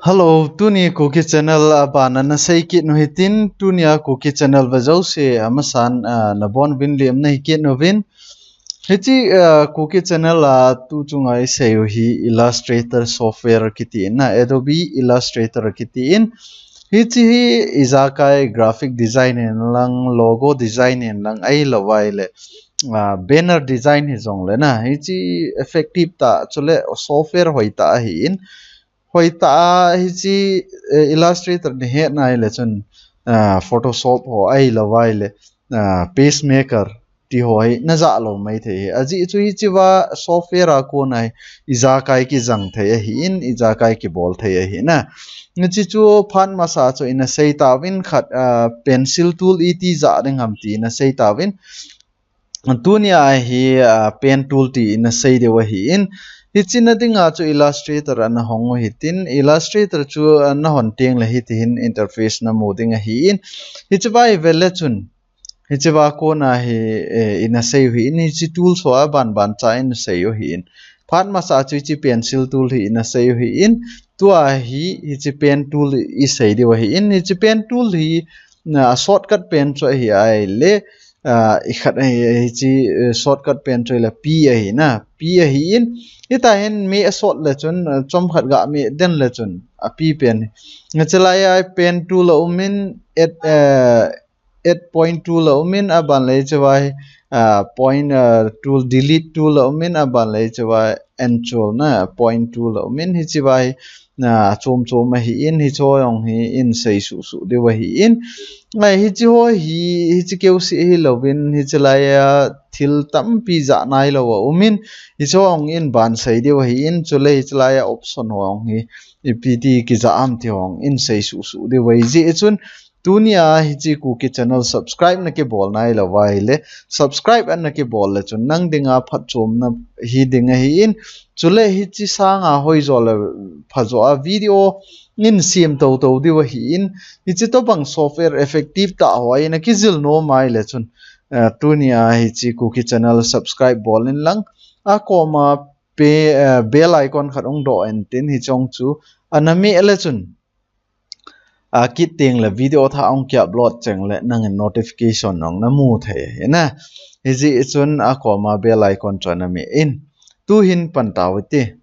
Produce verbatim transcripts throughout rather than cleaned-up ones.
Hello, tuni Kuki Channel abana nasei kit nu hitin, tunia Kuki Channel vejouse amasan, ah, nabonuvin lemna hi kit nuvin. Hiche, ah, Kuki Channel a tuchunga isei u hi Illustrator software kitin, Adobe Illustrator kitin. Hiche hi ijakai graphic design in lang, logo design in lang, ahilouva ahile, ah, banner design hijongle na. Hiche effective tah, chule software hoitah ahin. Hoitah a hiche, eh, Illustrator nahet nai le chun, ah, Photoshop ho ahilouva ahile, ah, PageMaker ti ho hi najah lou maithei hi. Ajeh chu hichea software a kona hi ijakai kijang thei ahin, ijakai kibol thei ahin. Hiche chu phat masa chu ina sei tauvin khat, ah, pencil tool iti jah ding ham ti ina sei tauvin. Tunia hi, ah, pen tool ti ina sei diu ahin. Hiche na dinga chu Illustrator ana hong u hitin, Illustrator chu, ah, nahon tengle hitihin interface namu ding ahin. Hichea ive le chun, hichea kona hi, eh, ina sei u hin, hiche tool ho abanban cha ina sei u hin. Phat masa chu hiche pencil tool hi ina sei u hin. Tua hi, hiche pen tool isei diu ahin. Hiche pen tool hi, na, a shortcut pen chu ahi ahile, ah, ikhat ahi, hiche, eh, shortcut pen chu ahile P ahina, P ahin. Hitahin meh asot le chun, ah, chomkhat gameh den le chun, a P pen. Hiche laiya pen tool aumin, add, eh, add point tool aumin, abanle hichea hi, ah, point, ah, tool, delete tool aumin, abanle hichea hi, end tool na, point tool aumin, hichea hi, na, chom chom ahin, hicheho jong hi ina sei suhsuh diu ahin. Ngai, hicheho hi, hiche keuseh hilouvin, hiche laiya thil tampi jah nailou aumin, hicheho jong ina ban sei diu ahin, chule hiche laiya option ho jong hi, ipi ti kijah ham ti ho jong ina sei suhsuh diu ahi. Hijeh chun, tunia hiche Kuki Channel subscribe nakibol nailouva ahile, subscribe ana kibol le chun nang dinga phatchomna hi ding ahin, chule hiche sanga hoijo le phajo a video ina sem toto diu ahin, hiche tobang software effective tah ho ina kijil nom ahile chun, eh, tunia hiche Kuki Channel subscribe bol in lang, akoma pe-, eh, bell icon khat hung doh intin hiche jong chu ana meh le chun, akit tengle video thah hung ki upload chengle nangin notification jong namu thei ahina. Hijeh chun akoma bell icon chu ana meh in. Tuhin pan tau hite.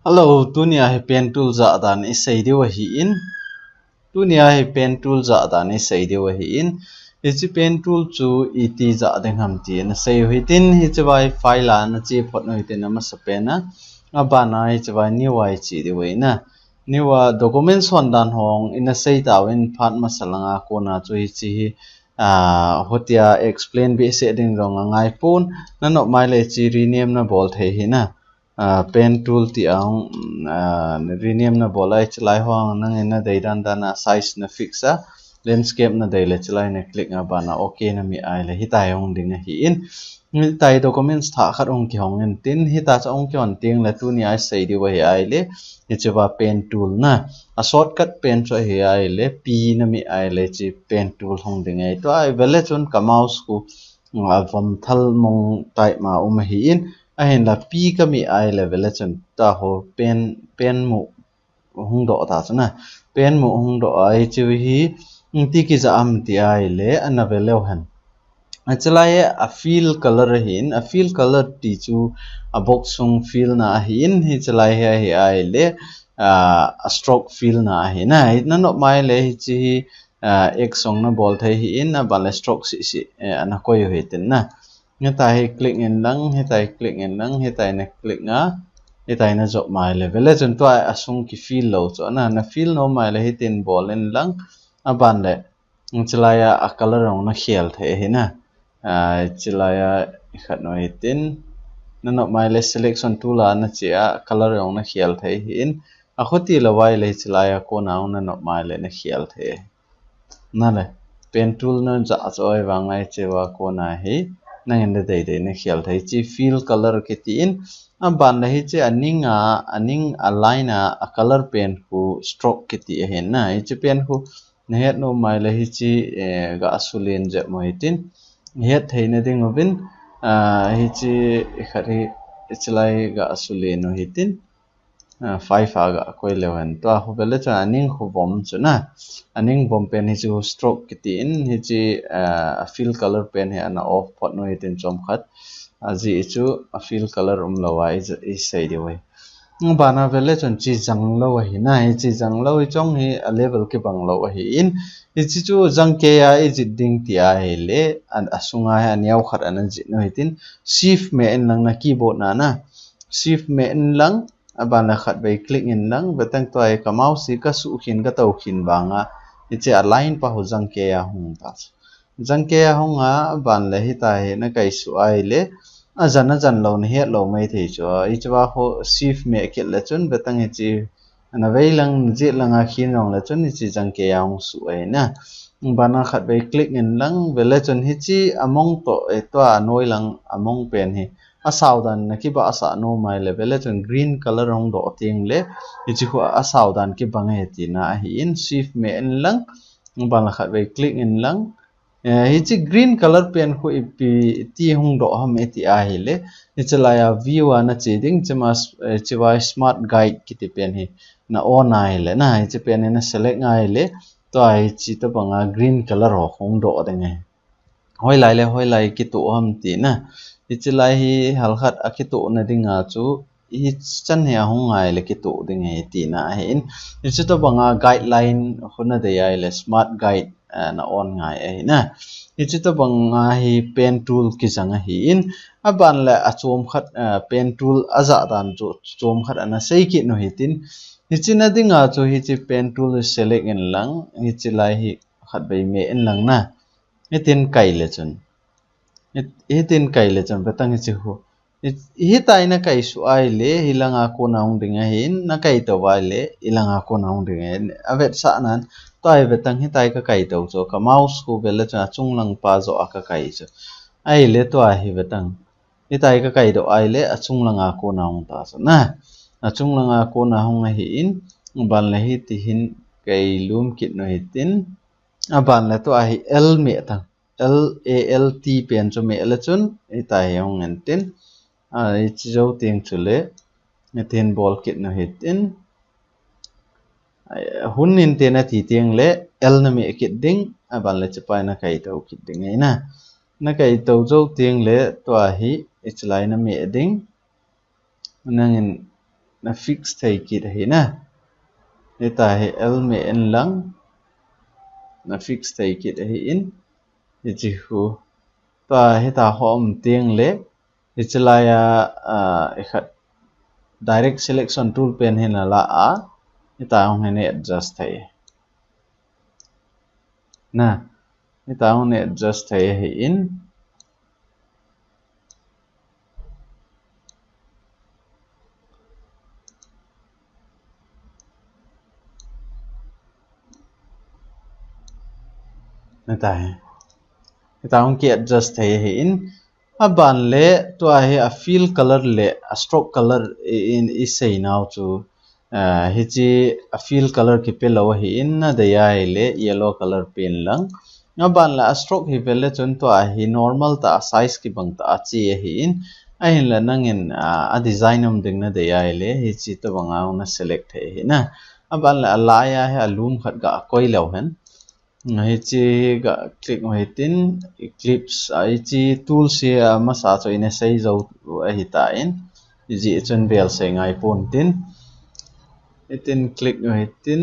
Hello, tunia hi pen tool jah dan isei diu ahin. Tunia hi pen tool jah dan isei diu ahin. Hiche pen tool chu iti jah ding ham ti ina sei u hitin, hichea hi file a nache phot u hitin amasapen a. Abana hichea hi new a iche diu ahina. New a documents hon dan ho jong ina sei tauvin phat masa langa kona chu hiche hi, ah, hitia explain behseh ding jong angaipon, nanop maile hiche rename nabol thei ahina. Ah, pen tool ti a hung, ah, rename nabol a hiche lai ho jong nangin nadei dan dan a size na fix a, landscape nadei le hiche lai na click a, abana okay nameh ahile hitia hi hung ding ahin. Hitia hi documents thah khat hung kihong intin, hitia chu hung kihon tengle tunia isei diu ahi ahile, hichea pen tool na, a shortcut pen chu ahi ahile, P nameh ahile hiche pen tool hung ding ahi. Tua ive le chun ka mouse khu, a, vom thal mong type ma um ahin, ahinla P kameh ahile ve le chun tua ho pen, pen muh hung doh ta chu na. Pen muh hung doh a, hiche hi, iti kijah ham ti ahile, ana ve leu hen. Hiche lai a fill color ahin, a fill color ti chu a box sung fill na ahin, hiche lai hi ahi ahile, ah, a stroke fill na ahina. Hi nanop maile hiche hi, ah, X jong nabol thei ahin, abanle stroke seh seh, eh, ana koi u hitin na. Hitia hi click in lang, hitia hi click in lang, hitia hi na click a, hitia hi najop maile ve le chun tua asung kifill lou chu na, nafill nom maile hitin bol in lang, abanle, hiche lai a, a color jong nakhel thei ahina. Ah, hiche lai a, ikhat nu hitin, nanop maile selection tool a nache a, color jong nakhel thei ahin, akhuti lou ahile hiche lai a kona jong nanop maile nakhel thei ahi. Nale, pen tool najah chu ahivanga hichea kona hi, nangin nadei dei nakhel thei. Hiche fill color kitin, abanle hiche aning a, aning a line a, a color pen khu stroke kiti ahina. Hiche pen khu nahet nom maile hiche, eh, ga asulen jep mo hitin, het theina ding uvin, Ah, hichi, ikhat hi, ichilai ga sule nu hitin. Ah, five a ga koi leu hen. Tua khu vele chun aning khu vom chu na. Aning vom pen hichu stroke kiti in, hichi, ah, a fill color pen hi ana off phot nu hitin chomkhat. Ajeh chu a fill color umlou a i, isei diu ahi. Bana vele chun chi jang lou ahi na, hichi jang lou hi chong hi a level kibang lou ahi in, hichi chu jang kei a ijih ding ti ahile, an, asunga hi aneo khat ana jih nu hitin, shift me in lang na keyboard na na, shift me in lang, aban le khat vei click in lang, vetang tua hi ka mouse hi ka suh khin ka tou khin vanga, hichi a line pa hu jang kei a hung ta. Jang kei a hung a, aban le hita hi na kai suh ahile, ajan ajan lou na het lou mai thei chu. Hichi va ho shift me kit le chun vetang hichi, ana vei lang, jih lang a khin jong le chun hichi jang kei a hung suh ahi na. Bana khat vei click in lang, vele chun hichi among to, eh, tua anoi lang among pen hi. Asao dan na kibahsah nom ahile, vele chun green color hung doh ting le, hichi khu asao dan kibang e tina ahi in, shift me in lang, bana khat vei click in lang, Eh, hichi green color pen khu ipi ti hung doh ham iti ahile, hichi laiya view a na che ding, chima, eh, chiva smart guide kiti pen hi na on ahile na, hichi pen hi na select ahile, tua hichi tobanga green color ho hung doh ding ahi. Hoilai le hoilai kitoh ham tina. Hichi lai hi halkhat a kitoh na dinga chu hichan hi ahung ahile kitoh ding ahi tina ahi in. Hichi tobanga guideline khu na dei ahile smart guide, eh, na on ngai ahi na. Hichi tobanga hi pen tool kijang ahi in. Aban le achom khat, eh, pen tool ajah dan chu chom khat ana sei kit nu hitin. Hichi na dinga chu hichi pen tool select in lang, hichi lai hi khat vei me in lang na. Hitin kai le chun. Hit-, hitin kai le chun, vetang hichi khu. Hit-, hitai na kai suh ahile, hilanga kona hung ding ahin, na kai tou ahile, hilanga kona hung ding ahin. Avetsah nan, tua hi vetang hitai ka kai tou chu, ka mouse khu vele chun achung lang pa joh a ka kai chu. Ahile tua hi vetang. Hitai ka kai doh ahile, achung langa kona hung ta chu. Na, achung langa kona hung ahi in, ban le hiti hin kai lum kit nu hitin, aban le tua hi L me tang. L A L T pen chu me le chun, hitai hi hung en tin, a, hichi jou ting chu le, hitin bol kit nu hitin, a, hun in te na ti ting le, L na me kit ding, aban le chipai na kai tou kit ding ahi na. Na kai tou jou ting le, tua hi, hichi lai na me ding, nangin na fix thei kit ahi na. Hita hi L me in lang, na fix thei kit ahi in, hichi khu. Tua hita ho um ting le, hichi laiya, ah, ikhat direct selection tool pen hi na la a, hita hung hi na adjust thei. Na, hita hung na adjust thei ahi in. Hita hi. Hita hung ki adjust thei ahi in. Aban le, tua hi a fill color le a stroke color i, in i sei nau chu, ah, hichi a fill color kipe lou ahi in na dei ahile yellow color pen lang. Aban le a stroke hi vele chun tua hi normal ta a size kibang ta a chi ahi in. Ahin le nangin, ah, a design um ding na dei ahile hichi tobanga hung na select thei ahi na. Aban le a laiya hi a lum khat ga koi leu hen. Hichi ga click u hitin, ellipse, a hichi tools hi amasa chu ina sei jou u ahi tan, hijeh chun bel sei ngai pon tin. Hitin click u hitin,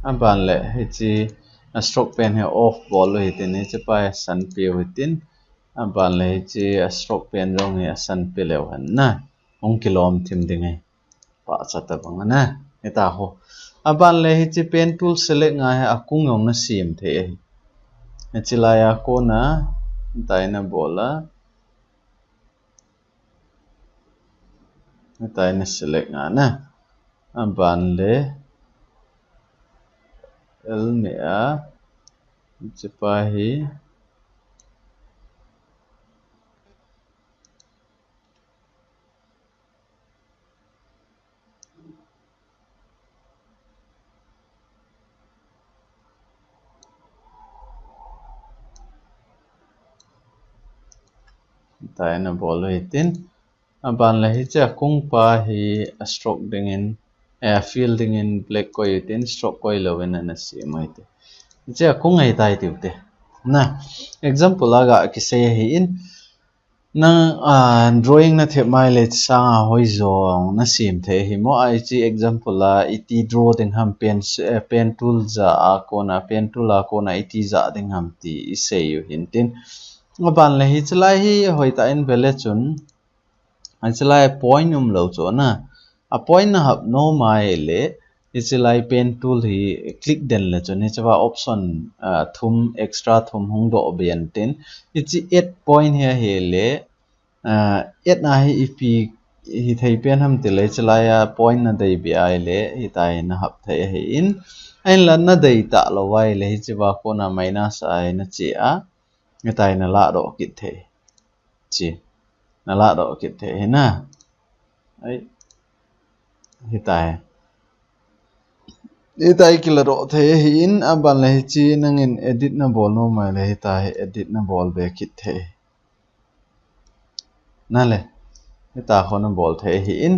aban le hichi a stroke pen hi off bol u hitin, hichi pa hi asan peh u hitin, aban le hichi a stroke pen jong hi asan peh leu hen na, hung kilom thim ding ahi. Pahcha tabang ana. Hita ho. Aban le hichi pen tool select ngai hi akung jong na sem thei ahi. Hichi laiya kona, hita ina bol a. Hita ina select ngai na. Aban le L me a. Hichi pa hi. Hitia na bol u hitin. Aban le hiche akung pa hi a stroke dingin, eh, a fill dingin black koi u hitin, stroke koi louvin ana sem u hite. Hiche akung ahitai tiu te. Na, example a ga kisei ahin, nang, ah, drawing na thep mai le sanga hoijo na sem thei ahi mo, hiche example a iti draw ding ham pen, eh, pen tool ja a kona, pen tool a kona iti ja ding ham ti i sei u hintin. Aban le hiche lai hi hoitah in vele chun, hiche lai point umlou chu na. A point na hap nom mai le, hiche lai pen tool hi click den le chun, hiche va option, ah, thum, extra thum hung doh ben tin. Hiche add point hi ahile, ah, add na hi ipi hithei pen ham tile, hiche lai a point na dei be ahile, hitia hi na hap thei ahin. Ahinla na dei talou ahile, hiche va kona minus a hi na che a, hitia hi na ladoh kit thei. Hiche. Na ladoh kit thei ahi na. Ai. Hitia hi. Hitia hi kiladoh thei ahin, aban le hiche nangin edit na bol nom mai le hitia hi edit na bol be kit thei. Na le. Hitia ho na bol thei ahin.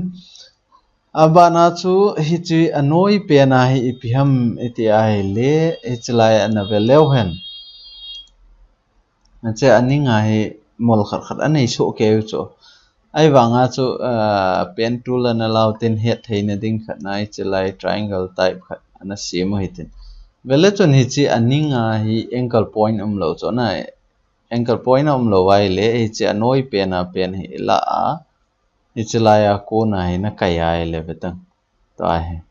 Aban a chu hiche anoi pen a hi ipi ham iti ahile, hiche lai a na ve leu hen. Hiche aning a hi mol khat khat anei soh kei u chu. Ahivang a chu, ah, pen tool ana lau tin het theina ding khat na hiche lai triangle type khat ana sem u hitin. Vele chun hiche aning a hi anchor point umlou chu na, anchor point a umlou ahile, hiche anoi pen a pen hi la a, hiche lai a kona hi na kai ahile ve tang. Tua hi.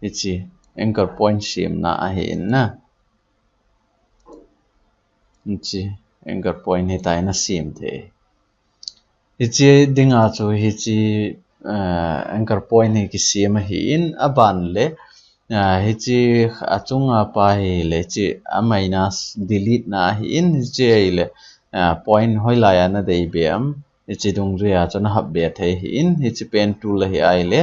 Hiche anchor point semna ahin na. Hiche anchor point hitia hi na sem thei. Hiche dinga chu hiche, eh, anchor point hi kisem ahin, aban le, eh, hiche achunga pa hi le hiche a minus delete na ahin, hiche ahile, eh, point hoilai a na dei be am, hiche dungjui a chu na hap be thei ahin, hiche pen tool ahi ahile,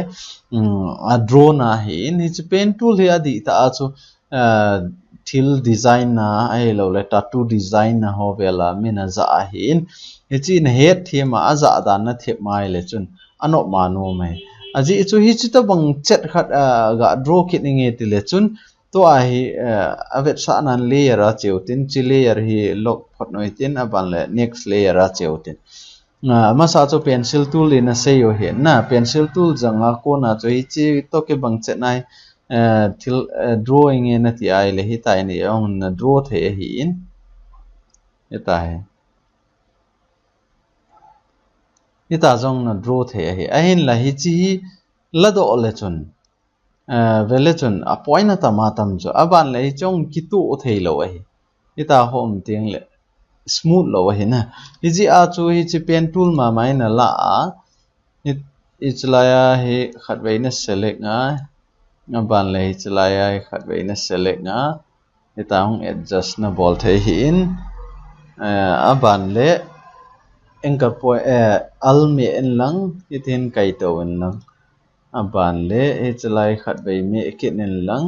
um, a draw na ahin, hiche pen tool hi adih tah a chu, ah, thil design na ahilou le tattoo design na ho vel a min a ja ahin. Hiche na het them a, ajah dan na thep mai le chun anop ma nom e. Ajeh chu hiche tobang chet khat, ah, ga draw kit inge tile chun, tua hi, eh, avetsahnan layer a che u tin, hiche layer hi lock phot u hitin, aban le next layer a che u tin. Ah, masa chu pencil tool in a sei u ahin na, pencil tool jang a kona chu hiche toh kibang chet na hi, eh, thil, eh, drawing e na ti ahile hitia hi na draw thei ahin. Hitia hi. Hitia jong na draw thei ahi. Ahinla hiche hi ladoh le chun, eh, vele chun a point atam atam chu. Aban le hiche jong kituh thei lou ahi. Hitia ho um teng le smooth lou ahi na. Hijeh a chu hiche pen tool mama in a la a, hi, hiche lai a hi khatvei na select a, aban le hiche lai a hi khatvei na select a, hitia hung adjust na bol thei ahin, eh, aban le anchor point, eh, Alt meh in lang, hitin kai tou in lang. Aban le hiche lai khatvei meh kit in lang.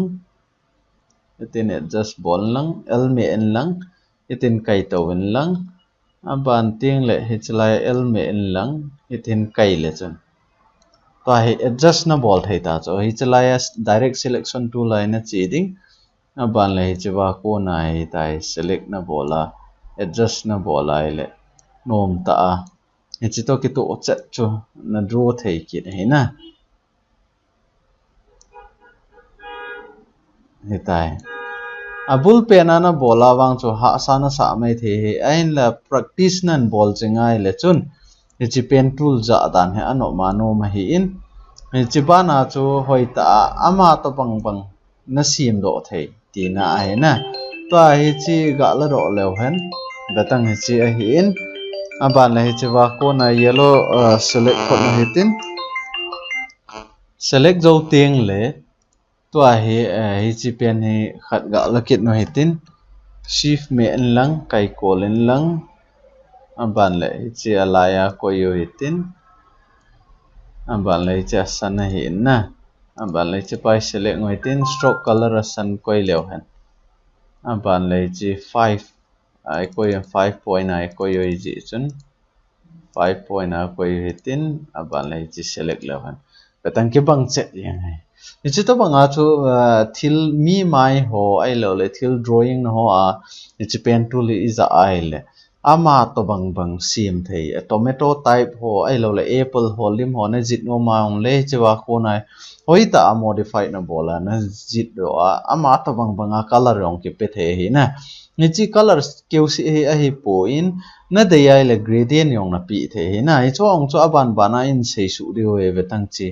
Hitin adjust bol in lang, Alt meh in lang, hitin kai tou in lang. Aban teng le hiche lai Alt meh in lang, hitin kai le chun. Tua hi adjust na bol thei ta chu. Hiche lai a direct selection tool a hi na che ding. Aban le hiche va kona hitia hi select na bol a, adjust na bol ahile nom tah a. Hiche toh kituh chet chu na draw thei kit ahi na. Hitia hi. Abul pen a na bol a vang chu hahsa na sah mai thei ahi. Ahinla practice nan bol ching ahile chun, hiche pen tool jah dan hi anop ma nom ahin. Hiche ban a chu hoitah a ama tobang bang na sem doh thei tina ahi na. Tua hiche ga ladoh leu hen. Ve tang hiche ahin. Aban le hiche va kona yellow, uh, select phot u hitin. Select jou teng le. Tua hi, uh, hiche pen hi khat ga la kit u hitin. Shift meh in lang, kai kol in lang. Aban le hiche a lai a koi u hitin. Aban le hiche a san ahi in na. Aban le hiche pa hi select u hitin, stroke color a san koi leu hen. Aban le hiche five, a, i koi five point a i koi u ahi jeh chun five point a koi u hitin, aban le hiche select leu hen. Betang kibang chet jeng ahi. Hiche tobanga chu, a, thil mi mai ho ahilou le thil drawing na ho a, hiche pen tool hi i ja ahile ama tobang bang sem thei, a, tomato type ho ahilou le apple ho lim ho na jih nom a ahung le hiche va kona hi hoitah a modify na bol a na jih doh a ama tobang bang a color jong kipe thei ahi na. Hiche color keu seh hi ahipon na dei ahile gradient jong na pe thei ahi na. Hiche jong chu aban ban a in seisuh diu ahi ve tang che.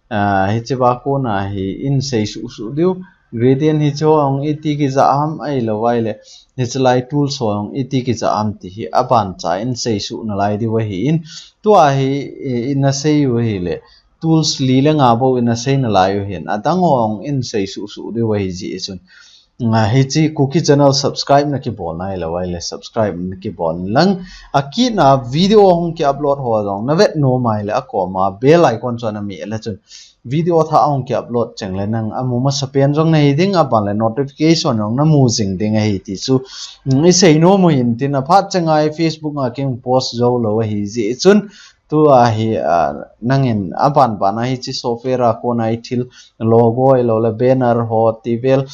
A, hiche va kona hi in seisuh suh diu. Gradient hiche ho jong iti kija ham ahilou ahile hiche lai tools ho jong iti kija ham ti hi aban cha in seisuh nalai diu ahin. Tua hi, i, i na sei u ahile tools li le nga bou i na sei nalai u ahin. Adang ho jong in seisuh suh diu ahi jeh chun. A, hiche Kuki channel subscribe na kibol nailou ahile subscribe na kibol in lang. Akit na video hung ki upload ho jong na vet nom ahile akoma bell icon chu na meh le chun video thah hung ki upload cheng le nang amu masa pen jong na hi ding aban le notification jong na mu jing ding ahi ti chu, mm, i sei nom u hin tin aphat cheng a Facebook a kei hung post jou lou ahi jeh chun tua hi, a, nangin aban ban a hiche software a kona i thil logo ahilou le banner ho ti vel,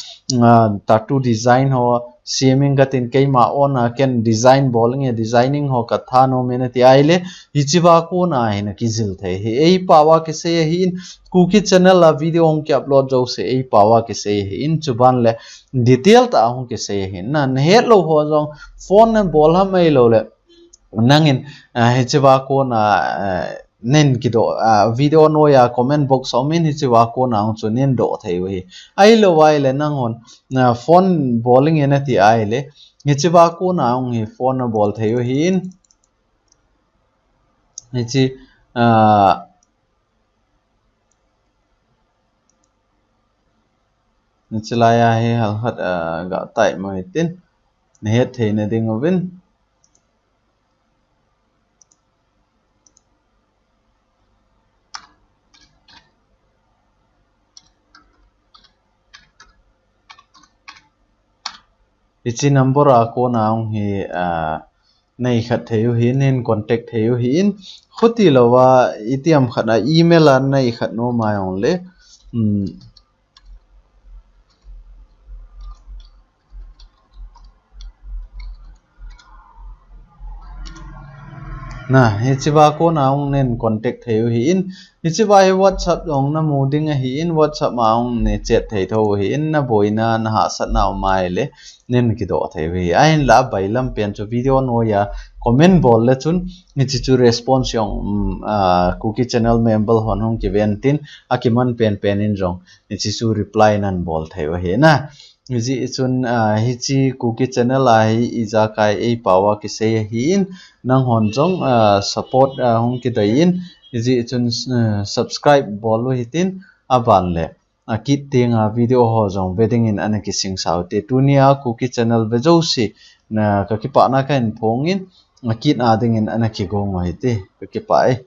a, tattoo design ho, seming katin keima own a ken design bol inge designing ho ka tha nom e na ti ahile, hiche va kona hi na kijil thei ahi. Ei pao a kisei ahin, Kuki channel a video hung ki upload jouse ei pao a kisei ahin, chuban le detail tah a hung kisei ahin. Na, na het lou ho jong phone na bol ham ahilou le, nangin, a, hiche va kona, a, nen kidoh, a, video noiya comment box a um in hiche va kona hung chu nen doh thei u ahi. Ahilou ahile nanghon, a, phone bol inge na ti ahile, hiche va kona hung hi phone na bol thei u ahin. Hiche, a, hiche laiya hi halkhat, a, ga type mo hitin. Na het thei na ding uvin. Hiche number a kona hung hi, a, na ikhat thei u ahin, nen contact thei u ahin, khuti louva, itiham khat a email a na ikhat nom a ahung le, um, na, hiche va kona hung nen contact thei u ahin, hiche va hi WhatsApp jong na mu ding ahin, WhatsApp a hung ne chat thei thou u ahin, na boina, na hahsatna um ahile, nen kidoh thei u ahi. Ahinla abailam pen chu video noiya comment bol le chun, hiche chu response jong, um, a, Kuki channel member hon hung kiven tin, akiman pen pen in jong, hiche chu reply nan bol thei u ahi na. Hijeh chun, a, hiche Kuki channel a hi ijakai ei pao a kisei ahin, nanghon jong, a, support, a, hung kidei in, hijeh chun, a, subscribe bol u hitin, aban le akit tenga video ho jong ve dingin ana kisingsa u te. Tunia Kuki channel ve jouse, na ka kipana kahin phong in, akit a dingin ana kigong u hite. Ka kipah e.